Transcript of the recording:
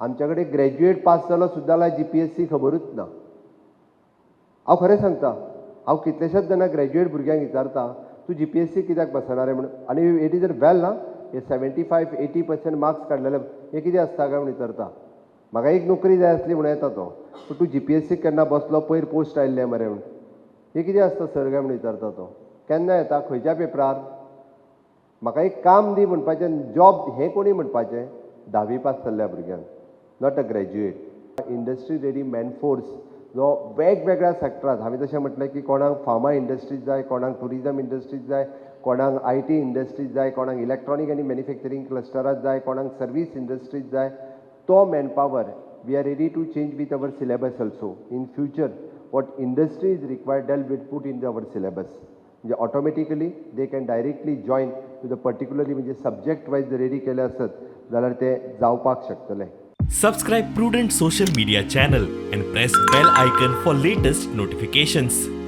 आमच्या कडेन graduate pass जालो सुद्दां जाल्यार जीपीएससी खबरूच ना. हांव खरें सांगता, हांव कितलेशेच जाणां ग्रॅज्युएट भुरग्यांक विचारता, तूं जीपीएससी कित्याक बसना रे म्हूण. आनी it is a well ना, हे 75 80% मार्क्स काडलेले, हे कितें आसता काय म्हूण विचारता. म्हाका एक नोकरी जाय आसली म्हणून येता तो, पूण तूं जीपीएससी केन्ना बसलो, पयर पोस्ट आयिल्ले मरे म्हूण. हे कितें आसता सर काय म्हूण विचारता तो. केन्ना येता, खंयच्या पेपरार, म्हाका एक काम दी म्हणपाचें, जॉब हें कोणी म्हणपाचें धावी पास जाल्ल्या भुरग्यांक, not a graduate. Industry ready manforce जो वेगवेगळ्या सॅक्टरांत, हांवें जशें म्हटलें की कोणाक फार्मा इंडस्ट्रीज जाय, कोणाक ट्युरिजम इंडस्ट्रीज जाय, कोणाक IT industries जाय, कोणाक इलेक्ट्रॉनीक आनी मॅन्युफॅक्चरींग क्लस्टरांत जाय, कोणाक सर्वीस इंडस्ट्रीज जाय, तो manpower we are ready to change with our syllabus also. In future, what industry is required, that will put in our syllabus. म्हणजे automatically they can directly join to the particularly, म्हणजे subject wise ready केले आसत जाल्यार ते जावपाक शकतले. Subscribe Prudent social media channel and press bell icon for latest notifications.